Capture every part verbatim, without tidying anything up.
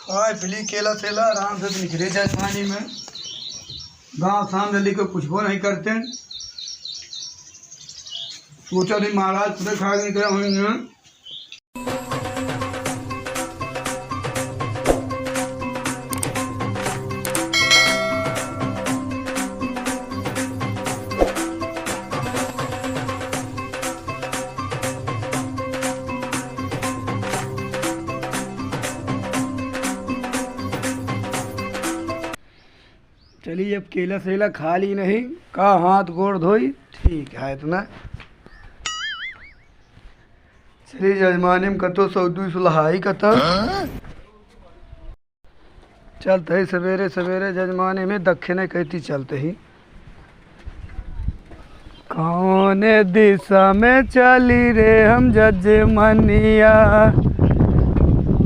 खाए पी ली केला सेला, आराम से निकले जाए पानी में। गाँव शाम जल्दी कोई पूछबो नहीं करते। सोचा नहीं महाराज पूरे खा के निकले होंगे। चलिए, अब केला सेला खा ली नहीं, का हाथ गोड़ धोई, ठीक है इतना। चलिए, जजमानी में कतो सौ दुई सौ लहाई कतो। चलत ही सवेरे सवेरे जजमानी में दक्षिणे कहती चलत ही। कौने दिशा में चली रे हम जजमनिया,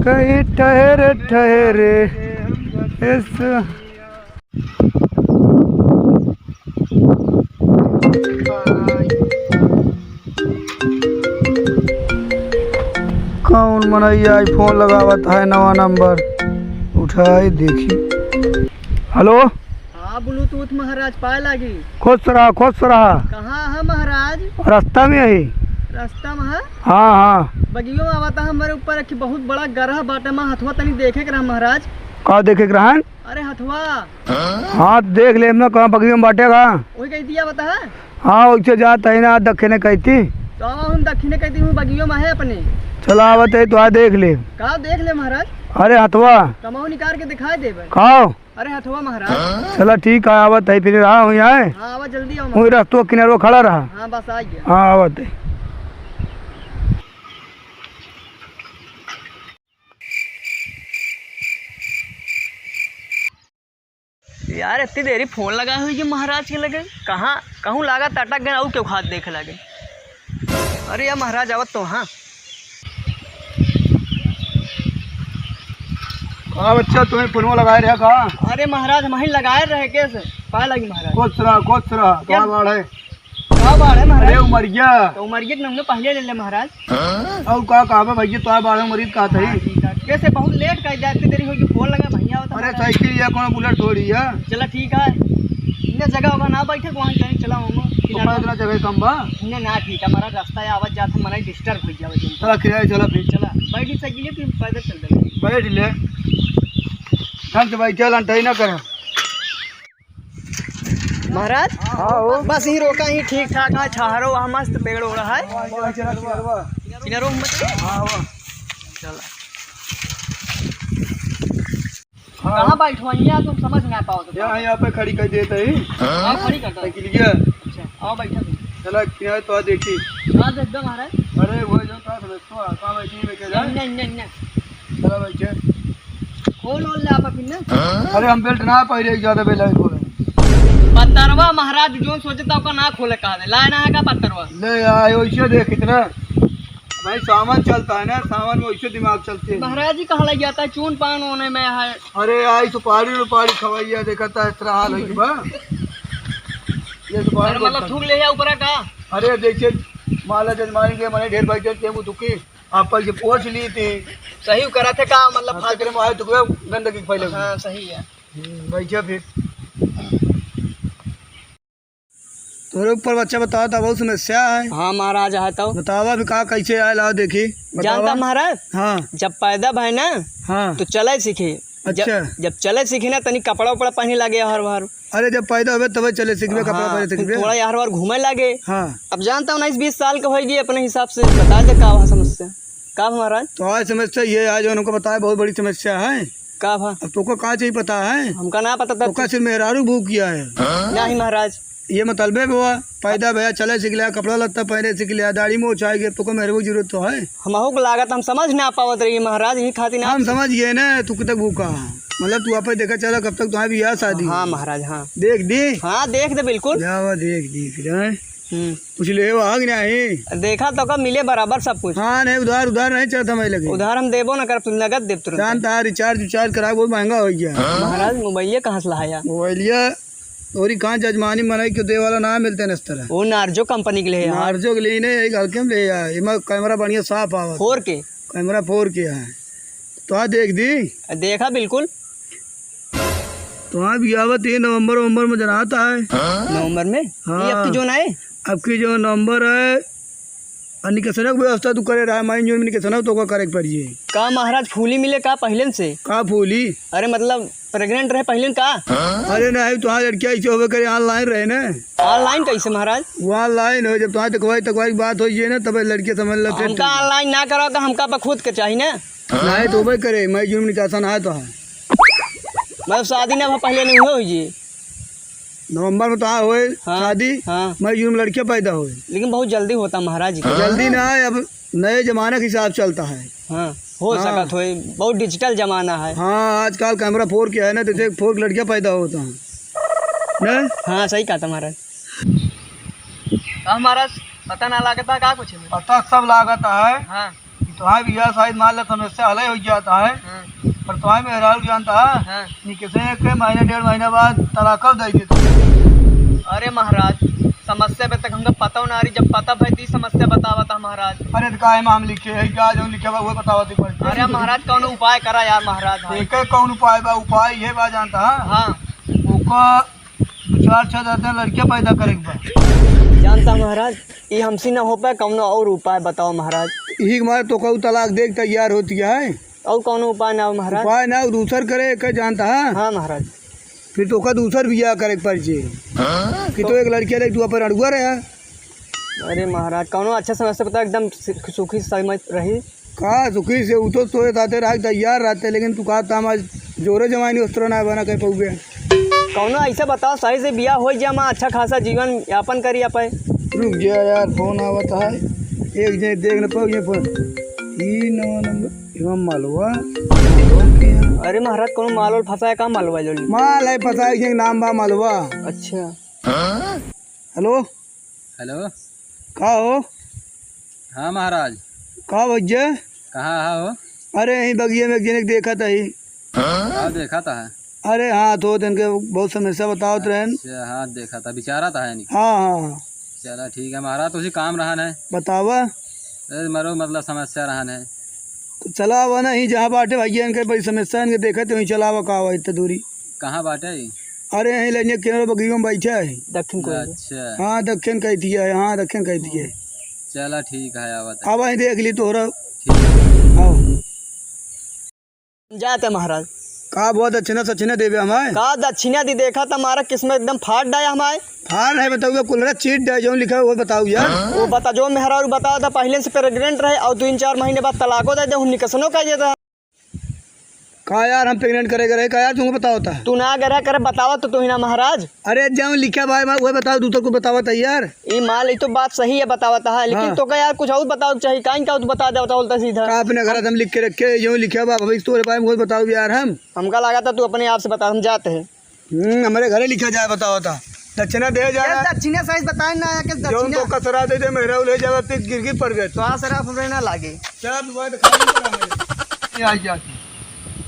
कहीं ठहर ठहर इस कौन मनई आई फोन लगावत है, नवा नंबर उठाई देखी। हेलो। हाँ, Bluetooth महाराज, पाए लागी। खुश रहा, खुश रहा। कहाँ है महाराज? रास्ता में ही। रास्ता में है? हाँ, हाँ। बगियो में आवता हमरे ऊपर, एक बहुत बड़ा गरह बाटे, मा हथवा तनी देखे के रहा महाराज। का देखे के रहन? अरे हथवा। हाँ, देख ले, हमने कहाँ बगियो में बाटे का? वही कही दिया बता है। हाँ, वैसे जात है ना, दक्षिणे कहती। तो आवा हम दक्षिणे कहती हूँ, बगियो में है अपने। चला आवत है, तो आ देख ले। का देख ले महाराज? अरे हथवा। कमाऊ निकाल के दिखाई देबे। खाओ। अरे हथवा महाराज। चला ठीक है, आवत है, फिर रहा हूँ यहाँ। हाँ, आवा जल्दी आओ वही महाराज। रस्तो किनारो खड़ा रहा। हाँ, बस आ गया। हाँ, आवत है। यार, इतनी देरी फोन लगा हुई कि महाराज के लगे, कहाँ, कहूँ लागत अटक गए, और क्यों खात देखे लगे। अरे यार महाराज, आवत तो हाँ। का बच्चा, तुम्हें फोनवा लगाए रहे का? अरे महाराज, हम ही लगाए रहे, कैसे? पाए लगी महाराज। खुश रहा, खुश रहा। क्या? का बाढ़ है? का बाढ़ है महाराज? अरे उमरिया। तो उमरिया के हमने पहले ले ले महाराज। और का कहबे भैया, तो बाढ़ है, उमरिया का हाँ, थी। ठीक है। कैसे बहुत लेट कर जाते, देरी होगी, फोन लगा भैया होता अरे महाराज। साइकिल या कौन बुलेट थोड़ी है। चला ठीक है। इन्ने जगह होगा ना बैठे, वहाँ कहीं चला हूँ। तो इतना जगह कम बा। इन्ने ना ठीक है, हमारा रास्ता है, आवाज जाता, मना डिस्टर्ब हो जावे। चला किराया, चला फिर। चला, बैठी साइकिल है, फिर पैदल चल देंगे। बैठ ले। ढंग से बैठ, चल, अंठाई ना कर। महाराज, हाँ, हो। बस ही रोका ही, ठीक ठाक है, छाहरो वहाँ मस्त पेड़ ओड़ है। वहाँ चला, चला, चला। किनारो मत। हाँ, वहाँ। चला। हाँ। कहाँ बैठो? यहाँ तुम समझ ना पाओ तो। यहाँ, यहाँ पे खड़ी कर देते ही। हाँ, खड़ी कर दो। साइकिल गया। अच्छा, आओ बैठो तुम। चला, किनारे तो आ देखी। हाँ, देख दो महाराज। अरे, वो जो था, समझ तो आता, बैठी में क्या जाए? नहीं, नहीं, नहीं। चला भाई, चल। खोल ओल ले आप फिर ना। अरे हम बेल्ट ना पाई रे, ज्यादा बेला खोले। पतरवा महाराज जोन सोचे था ओका ना खोले कहा दे। लाए ना है का पतरवा? ले आए, वैसे देख इतना। भाई सावन चलता है ना, सावन में वैसे दिमाग चलते हैं। महाराज जी कहा लग जाता है चून पान होने में है। अरे आई सुपारी उपारी खवाइया, देखा था इस तरह हाल है कि बा। ये सुपारी अरे मतलब बोलता थूक ले या ऊपर का? अरे देखिए, माला जजमानी के मने ढेर भाई के मुँह दुखी। आप पहले पोंछ ली थी। सही करा थे का, मतलब, हाँ, फालतू तेरे में आए तो कोई गंदगी फैले हुए। हाँ, सही है। हम्म, बैठिया फिर। तोरे ऊपर बच्चा बतावा था, बहुत समस्या है। हाँ, महाराज, है तो। बतावा भी का, कैसे आए, लाओ देखी। बतावा। जानता महाराज? हाँ। जब पैदा भय ना, हाँ। तो चले सीखे। अच्छा। जब, जब चले सीखे ना, तनी कपड़ा उपड़ा पहने लागे हर बार। अरे, जब पैदा होबे तबे चले सीखबे, कपड़ा हाँ, पहने सीखबे। थोड़ा यार बार घूमे लागे। हाँ। अब जानता हूँ, उन्नीस बीस साल के होई गई, अपने हिसाब से बता दे का बा समस्या। का बा महाराज? तो आज समस्या ये है, जो उनको बताया, बहुत बड़ी समस्या है। का बा? अब तोको का चाहिए पता है? हमका ना पता था। तोका सिर्फ मेहरारू भूख किया है। नहीं महाराज। ये मतलबे बा, पैदा भया, चले सीख लिया, कपड़ा लत्ता पहने सीख लिया, दाढ़ी मोछ आ गई, अब तोका मेहरारू की जरूरत तो है। हमहू को लागत, हम समझ ना पावत रही महाराज, यही खातिर ना। हम समझ गए ना, तू कितक भूखा है। मतलब तू आपे देखा चला कब तक तुम्हारी बियाह शादी हाँ होगी। महाराज, हाँ। देख दी? हाँ, देख दे बिल्कुल। जावा देख दी फिर, हैं? हम्म। कुछ ले आग नहीं। देखा तो का मिले बराबर सब कुछ। हाँ, नहीं, उधार, उधार नहीं चलता मैं लगे। उधार हम देबो ना करब, तू नगद देब तुरंत। जानता है, रिचार्ज उचार्ज करा, बहुत महंगा हो गया। महाराज, मोबाइलिया कहाँ से लहाया? मोबाइलिया तोरी कहाँ जजमानी मनई के दे वाला ना मिलते न इस तरह। वो नार्जो कंपनी के लिए यार। नार्जो के लिए नहीं, एक हल्के में ले यार। इमा कैमरा बढ़िया साफ आवा। फोर के? कैमरा फोर के है। तो देख दी। देखा बिल्कुल। तो हाँ, बियाह बा तीन नवंबर, नवंबर में जनाता है। नवंबर में? हाँ। ये अब की जोन आए? अब की जो नवंबर है, और निकसने की व्यवस्था तू करे रहा, मई जून में निकसना तो का करे के पड़िए। का महाराज फूली मिले का पहिलेन से? का फूली? अरे मतलब प्रेग्नेंट रहे पहिलेन का? अरे नहीं, तुहार लड़किया ऐसे होबे करे, ऑनलाइन रहे ना। ऑनलाइन कैसे महाराज? वो ऑनलाइन हो, जब तुहार तकवाई, तकवाई की बात होई है ना, तब लड़किया समझ लो, फिर हमका ठीक है। ऑनलाइन ना कराओ तो हमका पर खुद के चाहिए ना। नहीं तो होबे करे, मई जून में निकासन आए तो है। मतलब शादी ना पहले नहीं हो ये। नवंबर में तो आ होए हाँ, शादी, हाँ। मई जून में लड़किया पैदा होए। लेकिन बहुत जल्दी होता महाराज जी। जल्दी ना है, अब नए जमाने के हिसाब से चलता है। हाँ, हो हाँ। सकत होए, बहुत डिजिटल जमाना है। हाँ, आजकल कैमरा फोर के है ना, तो देख फोर के लड़किया पैदा होता है ना। हाँ, सही कहा था महाराज। का महाराज, पता ना लागता का कुछ में? पता सब लागता है। हाँ। तो हाँ भैया, शायद मान ला समस्या हल हो जाता है। हाँ। पर तुम्हारे मेहरारू जानता है हाँ। कि किसे एक महीने डेढ़ महीने बाद तलाक दे देता है। अरे महाराज, समस्या पे तक हमका पता ना रही, जब पता भई ती समस्या बतावा था महाराज। अरे तो काहे में हम लिखे है, क्या जो लिखे बा वो बतावा ती पढ़। अरे महाराज, कौन उपाय करा यार महाराज। एक कौन उपाय बा, उपाय ये बा जानता है हाँ। ओका दो चार छह दस दिन लड़किया पैदा करे के बा। जानता महाराज, ये हमसे ना हो पाए, कौनो और उपाय बताओ महाराज। यही के मारे तो कहू तलाक दे के तैयार होती है। और कौनो उपाय ना हो महाराज? उपाय ना हो, दूसर करे के जानता है। हाँ महाराज। फिर तो ओका दूसर बियाह करे के पड़ जे। कि तो एक लड़किया लेके तू अपन अड़ुआ रहा। अरे महाराज, कौनो अच्छा समस्या बताओ, एकदम सु-, सुखी समझ रही। का सुखी से उ तो तोरे साथे रह के तैयार रहते, लेकिन तू कहा था हमारे जोरे जवानी उस तरह ना बना कह पाऊगे। कौनो ऐसे बताओ सही से बियाह हो जाए, हम अच्छा खासा जीवन यापन करी पाए। रुक जा यार, फोन आवत है, एक जने देख न पाओ ये फोन। ई नवा नंबर, इमाम मालवा। अरे महाराज, कौनो माल वाल फंसा है का? मालवा जो माल है फंसा है, ये नाम बा मालवा। अच्छा। हेलो। हेलो। का हो? हाँ महाराज। का भैया? कहाँ हा हो? अरे यहीं बगिया में एक जने के देखत ही। का देखत हा? अरे हाँ, तो इनके बहुत समस्या बतावत रहन। अच्छा, हाँ देखत हा, बिचारत हा यानी। हाँ, हाँ। चला ठीक है महाराज, तुझे काम रहन है। बतावा। अरे मरो मतलब समस्या रहन है। तो चला आवा ना, यहीं जहाँ बाटे भैया इनके बड़ी समस्या, इनके देखत वहीं चला आवा, का हुआ इतना दूरी। कहाँ बाटे? अरे यहीं लेने केवल बगियों में बैठा है। दक्षिण कोई। अच्छा। हाँ, दक्षिण कह दिया है, हाँ, दक्षिण कह दिया है। चला ठीक है, आवत है। अब वहीं देख ली तोहरा। ठीक। आओ। जाते महाराज। का बहुत दक्षिणा सक्षिणा देवे हमारे? का दक्षिणा दी, देखा त हमारा किस्मत एकदम फाट डाया हमारे। फाट है बताओ, कुलरा चीट डाया, जो लिखा है वो बताओ यार। वो बता, जो मेहरा और बताओ था पहले से प्रेग्नेंट रहे और तीन चार महीने बाद तलाको दे दे, हम निकसनो कर देता। का यार, हम प्रेग्नेंट करे गए रहे का यार, तुमको बताओ था? तू ना गए रहे करे, बतावा तो तू ही ना महाराज। अरे, जौन लिखा भाई, मैं वही बताओ, दूसर को बतावा था यार। ई माल, ई तो बात सही है, बतावा था, लेकिन हाँ। तो का यार, कुछ और बताओ चाहिए, काहे का तू बता दे, बताओ तो सीधा। का अपने घर हम लिख के रखे, यूं लिखा बा, भाई, तोरे भाई, वही बताओ यार हम। हमका लगा था तू अपने आप से बता, हम जाते हैं। हम्म, हमारे घरे लिखा जाए, बताओ था। दक्षिणा दे जाए। यार, दक्षिणा सही बताए ना, कि जौन दक्षिणा। तो कसरा दे दे, मेहरा ले जावे, फिर गिर गिर पड़ गए। तो हाँ, सर, आप हमरे ना लागे। चल, अब दुआ दिखा दे, ये आ जाती।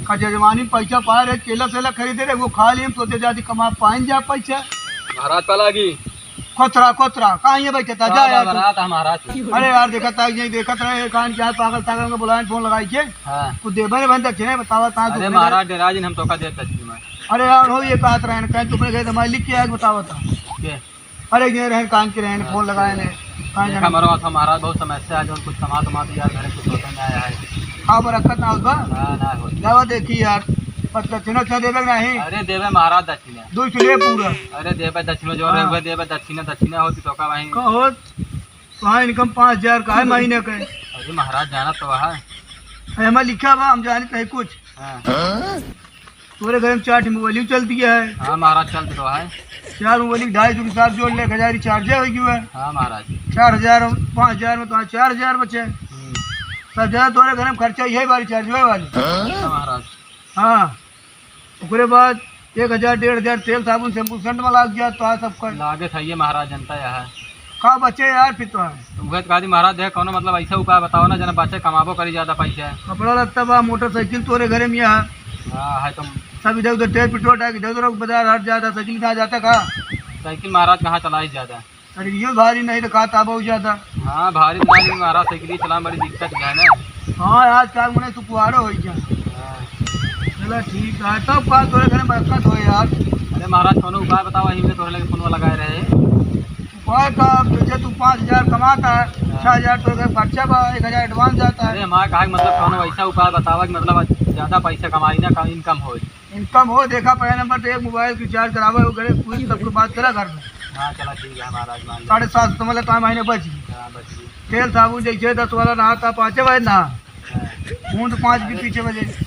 का जजमानी पैसा पाए रहे, केला सेला खरीदे रहे, वो खा लिए, सोचे जाती कमा पाइन जा पैसा। महाराज पा लागी। कोतरा, कोतरा, कहाँ ये बैठे था? का जा बा-, यार तू। बरात है महाराज। अरे यार, देखा था, यही देखा था, ये कान क्या पागल, पागल को बुलाए, फोन लगाई के। हाँ। कुछ देबे रे भाई दक्षिणा, बतावा कहाँ अरे तुमने महाराज, डेरा जिन हम तोका देत दक्षिणा। अरे यार, हो ये कहत रहन, कहीं तुमने गए तो मैं लिख के आया, बतावा था। के? अरे ये रहन, कान के रहन, फोन अच्छा। लगाए ने, कान देखा जाने। मरो था महाराज, बहुत समस्या है, जो कुछ कमा तमा तो यार, घर कुछ होता नहीं आया है। हाँ, बरकत ना होत बा? हाँ, ना होत। जावा देखी यार, पर दक्षिणा अच्छा देबे कि नहीं? अरे देबे महाराज दक्षिणा। दो सौ ले पूरा। अरे देबे दक्षिणा, जो हाँ। रहे हुए देबे दक्षिणा, दक्षिणा होती तो का वहीं। का होत? कहाँ इनकम पाँच हजार का है महीने का? अरे महाराज, जाना तो है। अरे, हमारे लिखा बा, हम जानत नहीं कुछ। हाँ। तोरे घर में चार ठे मोबाइल चलती है। हाँ महाराज, चलती तो है। चार मोबाइल ढाई सौ के साथ जोड़ ले, एक हजार रिचार्ज हो गई है। हाँ महाराज। चार हजार, पाँच हजार में तो चार हजार बचे। हम्म। सब ज्यादा तोरे घर में खर्चा यही बारी चार्ज वाली। हाँ महाराज। हाँ। ओकरे बाद एक हजार, डेढ़ हजार तेल, साबुन, शैम्पू, सेंट में लाग जात तो है सब कर। लागे था ये महाराज, जनता यह है। का बचे यार फिर तो है। तो उहे तो कहा दी महाराज, देख कौनो मतलब ऐसा उपाय बताओ ना, जना बचे, कमाबो करी ज्यादा पैसा। कपड़ा लत्ता बा, मोटरसाइकिल तोरे घरे में है। हाँ, है तो। सब इधर उधर तेल पेट्रोल डाल के इधर उधर बाजार हट जाता, साइकिल से आ जाता का? साइकिल महाराज कहाँ चलाई ज्यादा? अरे यो भारी नहीं तो कहा था बहुत ज्यादा। हाँ, भारी तो नहीं महाराज, साइकिल चलावे में बड़ी दिक्कत है ना। हाँ यार, चार महीने तू कुआरो होइ जा। हाँ। चला ठीक है, तब का तोरे घरे बरकत हो यार। अरे महाराज, कौनो उपाय बतावा, यही में तोरे लगे फोनवा लगाए रहे। उपाय का, अब जैसे तू पाँच हजार कमाता है, हाँ। छः हजार तोरे घर खर्चा बा, एक हजार advance जाता है। अरे हमारा कहा कि मतलब कौनो ऐसा उपाय बतावा कि मतलब ज्यादा पैसा कमाई ना, कम income हो। Income हो, देखा, पहले नंबर तो एक mobile recharge करावे हो, घरे पूरी सबके बात करा घर में। हाँ, चला ठीक है महाराज, मान लिया। साढ़े सात सौ वाला time महीने बच गई। हाँ, बच गई। तेल साबुन जैसे दस वाला नहा था, पाँचे बजे नहा। हाँ। बूंद पाँच भी पीछे बजे।